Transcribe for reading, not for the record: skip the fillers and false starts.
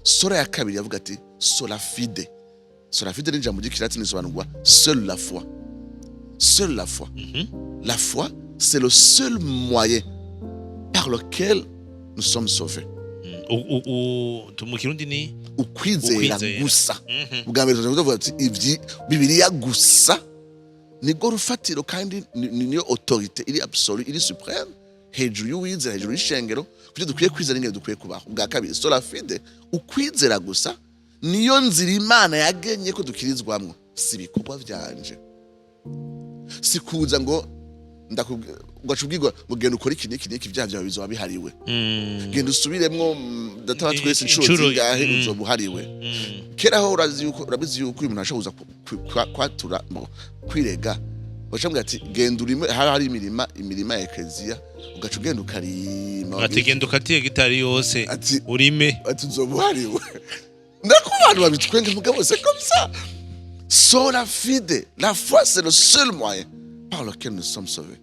Sola ya kabiri yavuga ati sola fide. Sola fide ni ijambo ry'ikilatini risobanurwa seule la foi, seule la foi. La foi, c'est le seul moyen par lequel nous sommes sauvés. Mu Kirundi ni ukwizera ukwizera. Gusa. Bwa mbere tuvuga ati ibyi Bibiliya gusa nibwo rufatiro kandi niyo autorité iri absolue, iri suprême, hejuru y'uwizera, hejuru y'ishengero, kuko dukwiye kwizera n'ingene dukwiye kubaho. Ubwa kabiri, sola fide, ukwizera gusa niyo nzira Imana yagenye ko dukirizwamwo. Si ibikorwa vyanje, si kuza ngo ugaca ubwirwa ngo genda ukore iki n'iki n'iki, ibyaha byawe bizoba bihariwe, genda usubiremwo Data wa Twese inshuro zingahe, uzoba uhariwe. Kera ho urazi yuko, urabizi yuko uyu muntu ashobora kuza kwatura mo, kwirega, bacambwira ati genda urime. Hari imirima ya ekleziya, ugaca ugenda ukarima. Ati genda ukatiye gitari yose urime. Ati uzoba uhariwe. Ndako abantu babitwenga, mugabo c'est comme ça. Sola fide, la foi, c'est le seul moyen par lequel nous sommes sauvés.